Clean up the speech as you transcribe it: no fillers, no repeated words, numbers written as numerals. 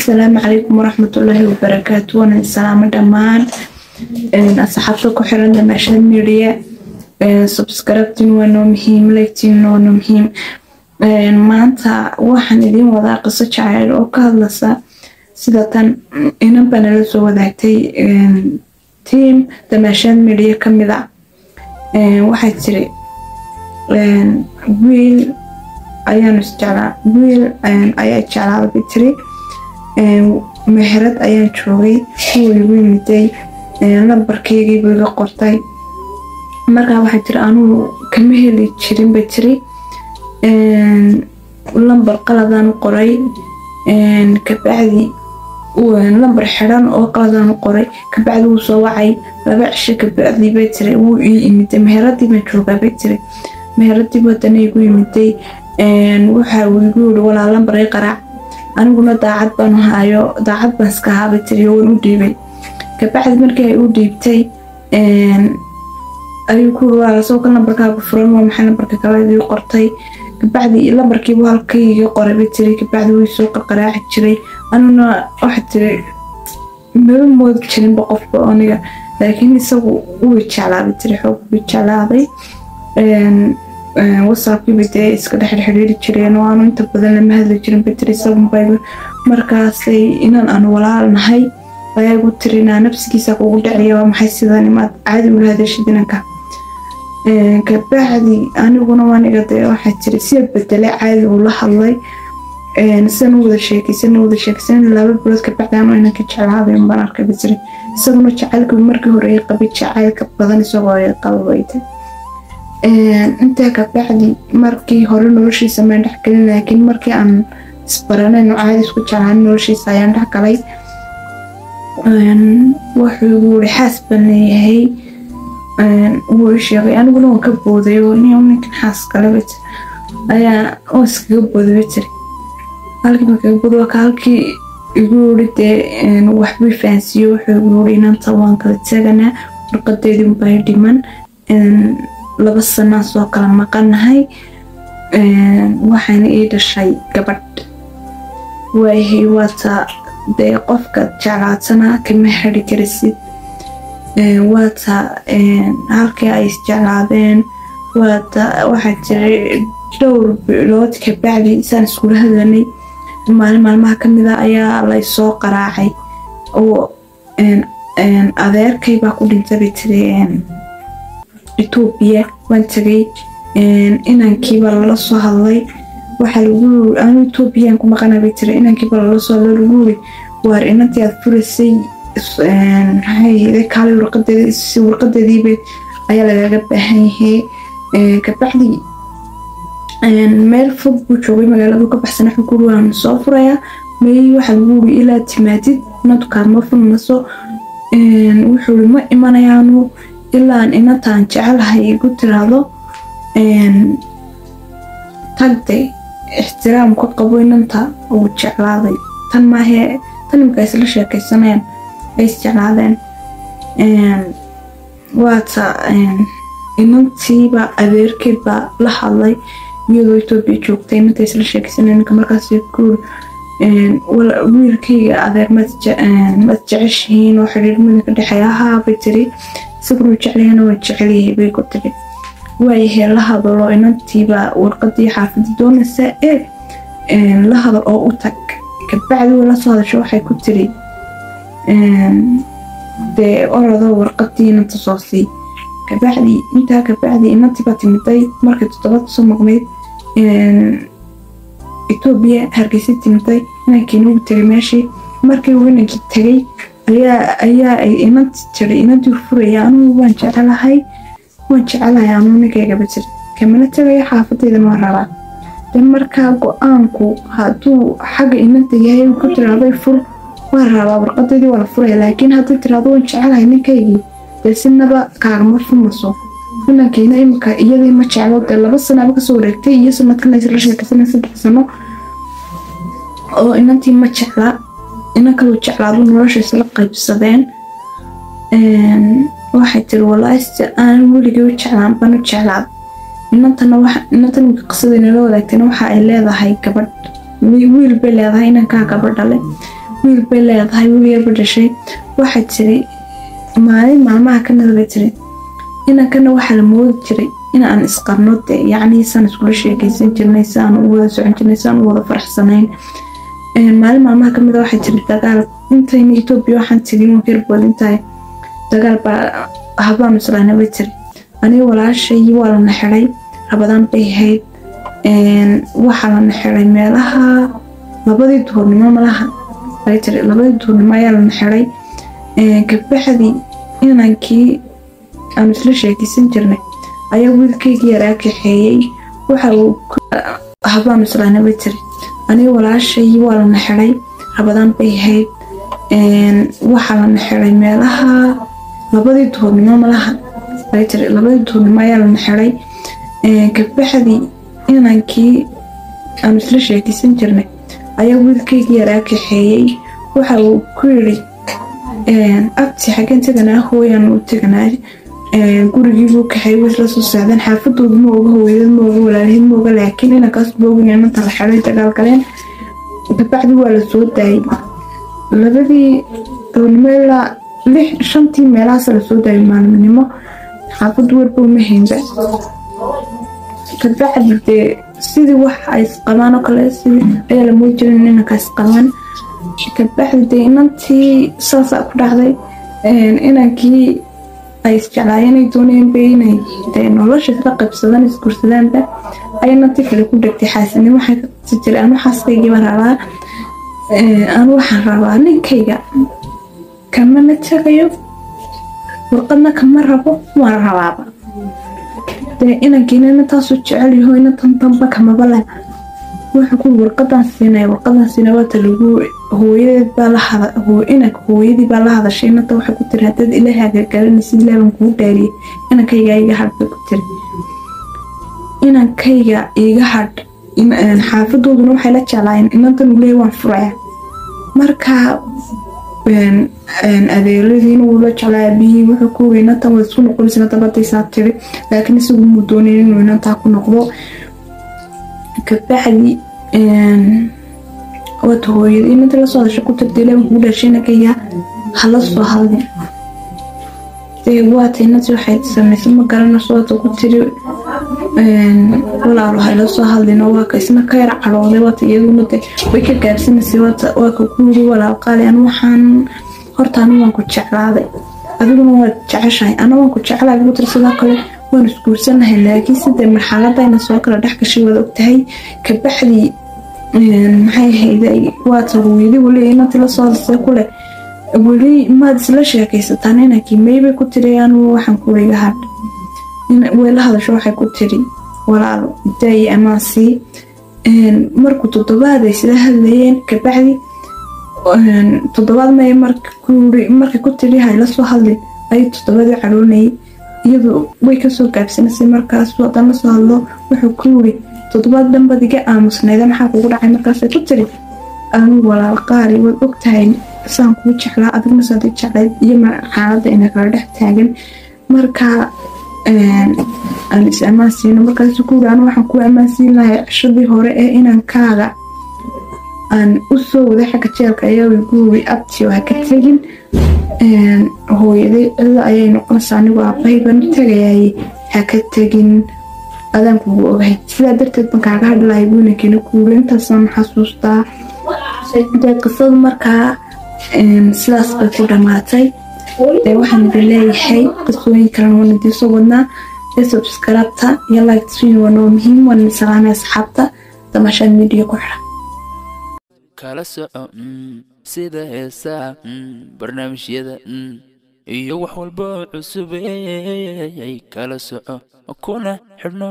Assalaamu calaykum waraxmatullaahi wabarakaatu. Waan salaamo dhammaan asxaabta ku xiran Damaashaad Media. Subscribe-tin waa noo muhiim, like-tin waa noo muhiim. Maanta waxaan idiin wadaa qiso jacayl oo ka hadlaysa sida tan. Inan baa nala soo wadaagtay, team Damaashaad Media ka mid a. Waxay tiri, wiil ayaanu isjeclaa, wiil ayaa jeclaada, bay tiri. Meherad ayaan joogay, wuu igu yimiday, lambarkeygii buu iga qortay. Markaa waxay tiri, anugu kama heli jirin, bay tiri, lambar qaladaan u qoray. Kabacdi lambar xiran oo qaladaan u qoray. Kabacdi wuu soo wacay 2 cisho kabacdi, bay tiri, wuu ii imiday. Meheradii baan joogaa, bay tiri, meheradii buu haddana igu yimiday. Waxa uu igu yiri, "Walaa, lambar ii qaraac." Aniguna daacad baan hayo, daacad baan iska ahaa, bay tiri, waan u dhiibay. Kabacdi markii ay u dhiibtay ayuu ku yiri, "Walaal, soo ka lambarkaaga furan, waa maxay lambarka kale ii qortay?" Kabacdi lambarkiibu halkayga qoray, bay tiri. Kabacdi wuu soo qarqaraaci jiray. Aniguna waxay tiri, maba moodi jirinba qofba aniga, laakiin isagu wuu jeclaaday, tiri, xoog wuu jeclaaday. WhatsAppkiiba dee iska dhex xiriiri jireen oo aanu inta badan lama hadli jirin, bay tiri, isagunba. Markaasay inan aanu walaal nahay ayaa igu tiri, "Inaa nafsigiisa kugu dhacaya, waa maxay sidan? Imaad caadi ula hadashid inanka?" Kabacdi aniguna waaniga dee, waxay tiri, sida bedele caadi ula hadlay, sidan u wada sheekaysan, wada sheekaysan 2 bilood kabacdi anu inanka jeclaaday baan arkay, bay tiri. Isaguna jacaylka markii hore ay qabay, jacaylka badan isagoo ay qaba, bay tiri. Intaa kabacdi markii hore noloshiisa maan dhexgelin, laakiin markii aan isbaranayno, caadi isku jeclaan, noloshiisa ayaan dhex galay. Wuxuu igu yiri, "Xaas baan leeyahay," wuu ii sheegay. Aniguna waan ka booday oo ninkan xaas kale, bay tiri, ayaa oo iskaga booday, bay tiri. Halkii baan kaga booday. Waa ka halkii igu yiri dee, waxbuu fahansiiyo. Wuxuu igu yiri, "Inanta waan kala taganaa, warqadeedii unbaa dhiman, 2 sanaan soo kala maqanahay, waxaana ii dhashay gabadh." Waayahay, waata dee qofka jeclaatana kama xiri karisid. Waata halkii ay isjeclaadeen. Waata, waxaa jiray dhowr bilood kabacdi saan iskula hadlanay, maalin maalmaha kamid a ayaa laysoo qaraacay oo adeerkay baa ku dhintay, bay tiri, Itoobiya. Waan tagay, inankiiba lala soo hadlay. Waxaa lagu yiri, anu Etoobiyaan ku maqana, bay tiri. Inankiiba lala soo hadlay, lagu yiri, "Waar, inantii aad furaysay, maxay, kaalay, warqadeedi, warqadeediiba ayaa lagaga baahan yahay." Kabacdi meel fog buu joogay, magaaladu ka baxsan. Wuxuu ku yiri, "Waan soo furayaa." May, waxaa lagu yiri, "Ilaa timaadid inantu kaama furmayso." Wuxuu yiri, "Ma imanayaanu ilaa inantaan jecelahay igu tiraahdo tagde." Ixtiraam ka qabo inanta uu jeclaaday, tan maahee, tan imika isla sheekaysanayaan, ay isjeclaadeen. Waata inantiiba adeerkeed baa la hadlay iyadoo Itoobiya joogtay, inanta isla sheekaysanaya ninka. Markaas ku "Wiilkayga adeer maad jeceshihiin oo xiriir mida ka dhexeeya?" "Haa," bay tiri, "isaguna jecelyahana waa jecelyahay," bay ku tiri. "Waayahay, la hadalo inantiiba, warqadii xaafada doonaysa ee la hadal oo u tag." Kabacdi way la soo hadasho, waxay ku tiri, "Dee orodoo warqadii inanta soo sii." Kabacdi intaa kabacdi inantii baa timiday markay 7 soo maqnayd Itoobiya, Hargeysa timiday. Inankiina ugu tegay meeshii. Markii uu inankii tegay ayaa ay inantii tiri, "Inantii furaya, anugu waan jecelahay, waan jecelahay anuu ninkaygaba jir, kamana tagayo, xaafadeydana waan rabaa." De markaa go-aanku hadduu xagga inanta yahay, ku tiraahdo "Fur," waan rabaa warqadeedii, waa la furaya. Laakiin haddii tiraahdo "Waan jecelahay ninkaygii," dee sinaba kaagama furmayso. Inankiina imika iyadii ma jeclo. Dee 2 sanaaba kasoo wareegtay iyo sanadkan isla sheekaysanay, 3 sano oo inantii ma jecla, inan kaluu jeclaadu nolosha isla qaybsadeen. Waxay tiri, "Walaahi, si aan weligay u jeclaan baan u jeclaad inantana." Inantan imika qisada nala wadaagtayna waxa ay leedahay gabadh, wiil bay leedahay, inankaa gabadh dhale. Wiil bay leedahay, wiil yarba dhashay. Waxay tiri maalin maalmaha kamida bay tiri inankana waxaa la moodi jiray in aan isqabno, dee yacni saan iskula sheekeysan jirnay, saan u wada socon jirnay, saan u wada faraxsanayn. Maalin maalmaha kamida waxay tiri dagaal intayna Etoobiya waxaan tegin waan ka yarboodintahay, dagaal baa habaan islaana bay tiri. Aniga walaashay waa lana xiday, Rabadaan bay ahayd. Waxaa lana xiday meelaha 2dii duhurnimo malaha bay tiri, 2dii duhurnimo ayaa lana xiday. Kabacdi inankii aanu isla sheekeysan jirnay ayaa wiilkaygii yaraa kaxeeyey. Waxa uu habaanu islaana bay tiri. Aniga walaashay waa lana xiday, Rabadaan bay ahayd. Waxaa lana xiday meelaha 2dii duhurnimo malaha bay tiri, 2dii duhurnimo ayaa lana xiday. Kabacdi inankii aanu isla sheekeysan jirnay ayaa wiilkaygii yaraa kaxeeyey. Waxa uu ku yiri abti xageen teganaa? Hooyaan u teganaa. Gurigiibuu kaxeeyey, way isla soo socdeen. Xaafadoodu ma oga, hooyadad ma oga, walaalaheed ma oga, laakiin inankaas boogin inanta la xiday dagaal galeen. Kabacdi waa la soo daayay 2dii duhurnimo ilaa 6 5tii meelahaas la soo daayay maalinimo. Xaafadu warba uma haynba. Kabacdi dee sidii wax ay isqabaan oo kale sidii ayaa la moodi jiray in inankaas qabaan. Kabacdi dee inantii saasaa ku dhacday. Inankii ay isjeclaayeen ay doonayeen bay inay dee nolosha isla qabsadaan, isguursadaanba, ay inantii kale ku dhegtay xaasinimo. Waxay ka qabsan jiray anu xaaskaygii baan rabaa, anu waxaan rabaa ninkayga, kamana tagayo, warqadna kama rabo, waan rabaaba. Dee inankiina inantaasu jecel yaho, inantan danba kamaba leh. Wuxuu ku warqadan siinaya, warqadan siinaya. Waata lagu hooyadeed baa la hada, inanka hooyadii baa la hadashay inanta. Waxay ku tiri haddaad Ilaahay garanaysid, Ilaah baan kugu dhaariyay, inankayga iga hadh bay ku tiri, inankayga iga hadh. Xaafadooduna waxay la jeclaayeen inantan uu leeyahay waan furaya. Marka adeeradiina wuu la jeclaa, aabihii wuxuu ku yiri inantan waad isku noqonaysa inantan badaysaa tiri, laakiin isagu muu doonayn inuu inantaa ku noqdo. Kabacdi waata hooyada inanta la soo hadashay ku tirtay Ilaah kugu dhashay inankayga hala soo hadlin. Dee waata inantii waxay samaysay ma garanayso. Waata ku tiri walaalo hayla soo hadlin, oo waa ka isna ka yar cadhooday. Waata iyaduna de way ka gaabsanaysay. Waata waa ka ku yiri walaal qaali, anu waxaan horta anu waan ku jeclaaday, adiguna waad jeceshahay, ana waan ku jeclahay buu tiri. Sidoo kale waan isguursanahay, laakiin sidee marxaladayna soo kala dhex gashay waad ogtahay. Kabacdi maxay ahayday, waata hooyadii weli inantii la soo hadasay kule weli maad isla sheekaysataan inankii? Maybay ku tiri, anu waxaan ku iga hadh. Way la hadasho, waxay ku tiri walaalo daayi amaan sii. Markuu toddobaad ay isla hadlayeen, kabacdi toddobaad may markay ku tiri hayla soo hadlin ayuu toddobaadii cadhoonayay, iyadu way kasoo gaabsanaysay. Markaasuu haddana la soo hadlo, wuxuu ku yiri toddobaad dhanbaad iga aamusnayda, maxaa kugu dhacay? Markaasay ku tiri anu walaal qaali waad ogtahay saan kuu jeclaa, adigna saad i jeclayd iyo xaaladda ina kala dhex taagan, marka aan is ammaan siino. Markaasuu ku yiri anu waxaan kuu ammaan siin lahay cishadii hore ee inankaaga aan u soo waday xagga jeelka ayaa igu yiri abti ha ka tegin, hooyaday cidla ayay noqonaysaa, anigu aabbahay baan u tagayay, ha ka tegin, adaan kugu ogahay, sidaa darteed baan kaaga hadlahay buu inankiina ku yiri. Intaasaan xasuustaa. Dee qisadu markaa sidaas bay ku dhamaatay. Dee waxaan idin leeyahay qisooyin kalena waan idiin soo wadnaa. Dee subscribe-ta iyo like waa noo muhiim. Waan idin salaamay asxaabta Damaashaad Media ku xiran. Kala soco sida heesaha, barnaamijyada iyo wax walba oo cusub kala soco kuna xidhno.